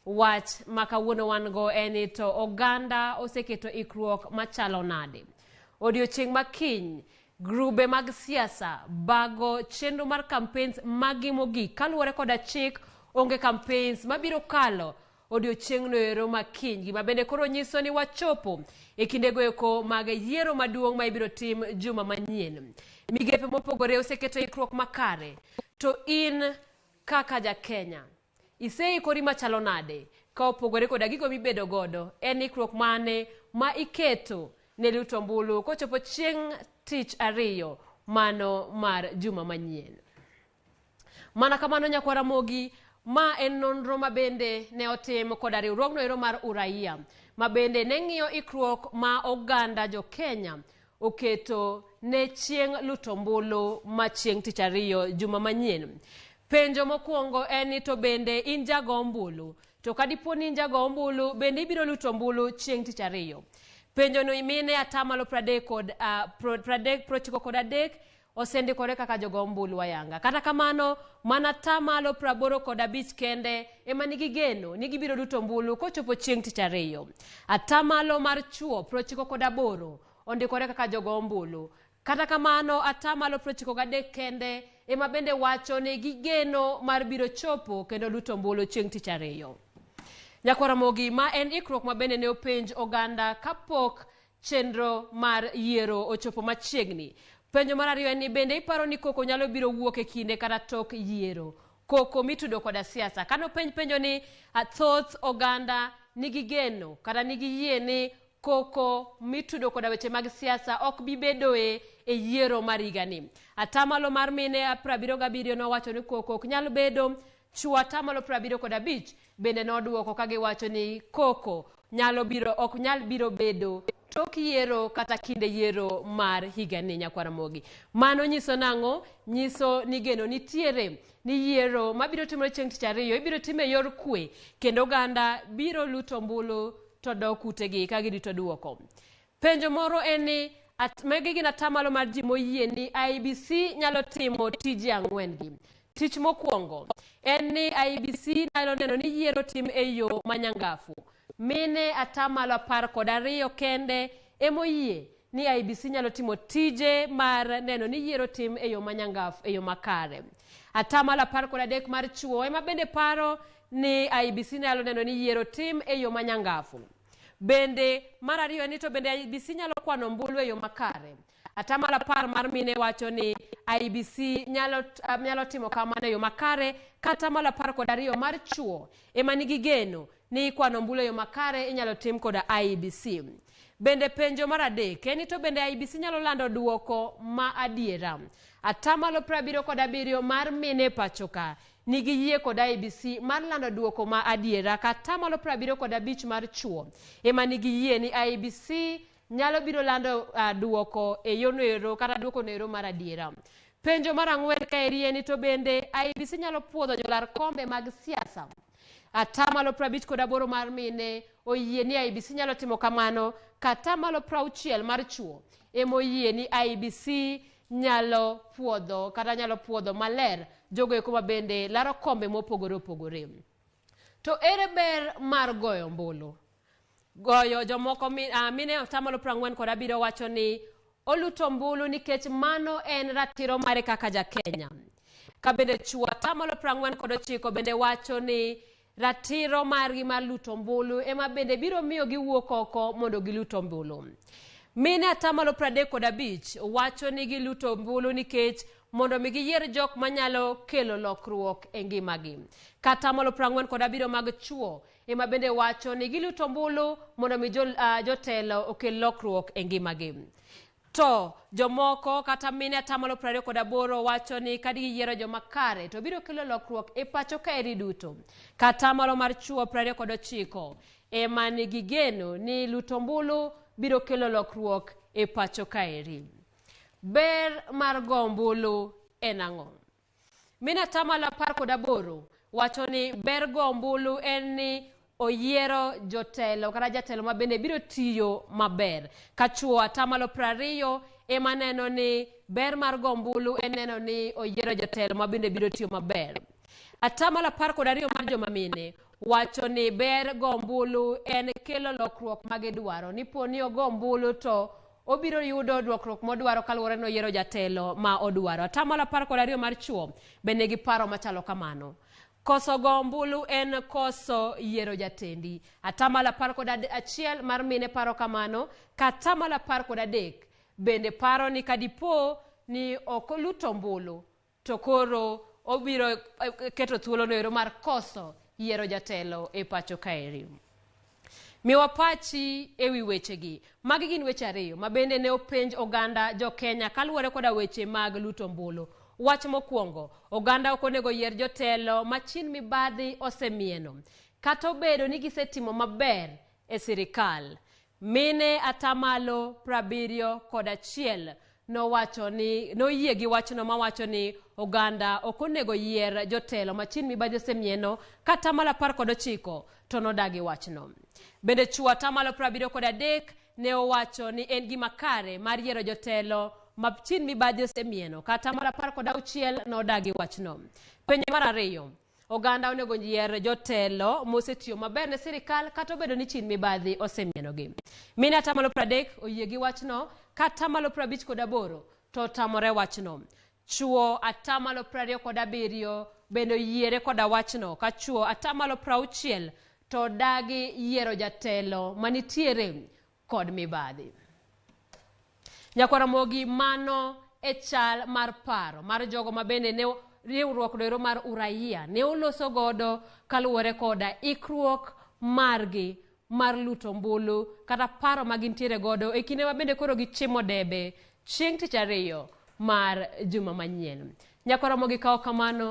Wach ma kawuono wan go en ni to oganda oseketo ikruok machalo nade? Odiochieng' ma kiny, grube mag siasa bago chenro mar campaigns maggi mogik kaluwore koda chik onge campaigns mabiro kalo odiochieng'no ero ma kiny gima bende koro nyiso ni wachopo e kindego eko mag yiero maduong' ma ibiro tim juma manyien. Migepe mopogore oseketo ikruok makare. To in kaka ja Kenya, iseikori machalo nade ka opogore koda gigo mibedo godo? En ikruok mane ma iketo ne luto ombulu kochopo chieng' tich ariyo mano mar juma manyien? Mana kamano nyakwar Ramogi, ma en nonro ma bende ne otim koda riwruogno ero mar Uraia, ma bende ne ng'iyo ikruok ma oganda jo Kenya oketo ne chieng' luto ombulu ma chieng' tich ariyo juma manyien. Penjo mokwongo en ni to bende in jago ombulu? To ka dipo ni in jago ombulu, bende ibiro luto ombulu chieng' tich ariyo? Penjo no mine atamalo pradek kod pradek prochiko kod adek osendikore kaka jogo ombulu ayanga. Kata kamano, mana atamalo praboro kod abich kende ema nigi geno ni gibiro luto ombulu kochopo chieng' tich ariyo. Atamalo mar chuo 98 ondikore kaka jogo ombulu. Kata kamano, atamalo 93 kende ema bende wacho ni gigeno mar biro chopo kendo luto ombulu chieng' tich ariyo. Nyakwar Ramogi, ma en ikruok ma bende ne openj oganda kapok chenro mar yiero ochopo machiegni. Penjo mar ariyo en ni bende iparo ni koko nyalo biro wuok e kinde kata tok yiero? Koko mitudo koda siasa. Kane openj penjo ni thoth oganda nigi geno kata nigi yie ni koko mitudo koda weche mag siasa ok bi bedoe e yiero mar higani. Atamalo mar mine 77 nowacho ni koko ok nyal bedo. Chwo atamalo 75 bende noduoko ka giwacho ni koko nyalo biro ok nyal biro bedo tok yiero kata kinde yiero mar higani nyakwar Ramogi. Mano nyiso nang'o? Nyiso ni geno nitiere ni yiero mabiro timore chieng' tich ariyo ibiro tim e yor kwe kendo oganda biro luto ombulu to dok utegi ka girito duoko. Penjo moro en ni magi gin atamalo mar ji moyie ni IEBC nyalo timo tije ang'wen gi. Tich mokwongo en ni IEBC nyalo neno ni yiero tim e yo manyangafu. Mine atamalo 12 kende emoyie ni IEBC nyalo timo tije mar neno ni yiero tim e yo manyangafu, e yo makare. Atamalo 13 mar chuo ema bende paro ni IEBC nyalo neno ni yiero tim e yo manyangafu. Bende mar ariyo en ni to bende IEBC nyalo kwano ombulu e yo makare. Atamalo 10 mar mine wacho ni IEBC nyalo timo kamano e yo makare, ka atamalo 12 mar chuo ema nigi geno ni kwano ombulu e yo makare inyalo tim koda IEBC. Bende penjo mar adek en ni to bende IEBC nyalo lando duoko ma adiera. Atamalo 77 mar mine pacho ka nigi yie kod IEBC mar lando duoko ma adiera, ka atamalo 75 mar chuo ema nigi yie ni IEBC nyalo biro lando duoko e yono ero kata duoko no ero mar adiera. Penjo mar ang'wen kaeri en ni to bende IEBC nyalo puodho jolar kombe mag siasa. Atamalo 58 mar mine oyie ni IEBC nyalo timo kamano, ka atamalo 60 mar chuo ema oyie ni IEBC nyalo puodho kata nyalo puodho maler jogo eko ma bende laro kombe mopogore opogore. To ere ber mar goyo ombulu? Goyo jomoko mine atamalo 47 wacho ni oluto ombulu nikech mano en ratiro mare kaka ja Kenya. Ka bende chuo atamalo 49 bende wacho ni ratiro margi mar luto ombulu ema bende biro miyo giwuok oko mondo gilut ombulu. Mine atamalo 35 wacho ni giluto ombulu nikech mondo mi giyier jok manyalo kelo lokruok e ngimagi. Ka atamalo 47 mag chuo ema bende wacho ni giluto ombulu mondo mi jotelo okel lokruok e ngimagi. To jomoko kata mine atamalo 28 wacho ni ka giyiero joma kare to biro kelo lokruok e pacho kaeri duto. Ka atamalo mar chuo 29 ema nigi geno ni luto ombulu biro kelo lokruok e pacho kaeri. Ber mar go ombulu en ang'o? Mine atamalo 18 wacho ni ber go ombulu en ni oyiero jotelo kata jatelo ma bende biro tiyo maber. Ka chuo atamalo 20 ema neno ni ber mar go ombulu en neno ni oyiero jotelo ma bende biro tiyo maber. Atamalo 12 mar joma mine wacho ni ber go ombulu en kelo lokruok ma gidwaro. Ni po ni ogo ombulu to obiro yudo dwokruok modwaro kaluwore ni oyiero jatelo ma odwaro. Atamalo 12 mar chuo be nigi paro machalo kamano. Koso go ombulu en koso yiero jatendi. Atamalo 11 mar mine paro kamano, ka atamalo 13 bende paro ni kadipo ni ok oluto ombulu to koro obiro keto thuolo no ero mar koso yiero jatelo e pacho kaeri. Miwa pachi ewi wechegi. Magi gin weche ariyo ma bende ne openj oganda jo Kenya kaluwore koda weche mag luto ombulu. Wach mokwongo, oganda ok onego yier jotelo ma chin mibadhi osemieno. Kata obedo ni gisetimo maber e sirikal. Mine atamalo 71 nowacho ni noyie gi wachno mawacho ni oganda ok onego yier jotelo ma chin mibadhi osemieno ka atamalo 19 to nodagi wachno. Bende chuo atamalo 73 ne owacho ni en gima kare mar yiero jotelo ma chin mibadhi osemieno ka atamalo 16 nodagi wachno. Penjo mar ariyo, oganda onego yier jotelo mosetiyo maber ne sirikal kata obedo ni chin mibadhi osemienogi. Mine atamalo 30 oyie gi wachno ka atamalo 58 to otamore wachno. Chuo atamalo 27 bende oyiere koda wachno ka chuo atamalo 60 to dagi yiero jatelo manitiere kod mibadhi. Nyakwaramogi mano e chal mar paro mar jogo ma bende ne riwruok noero mar uraia ne oloso godo kaluwore koda ikruok margi mar luto ombulu kata paro ma gintiere godo e kinde ma bende koro gichimo debe chieng' tich ariyo mar juma manyien. Nyakwaramogi kawo kamano.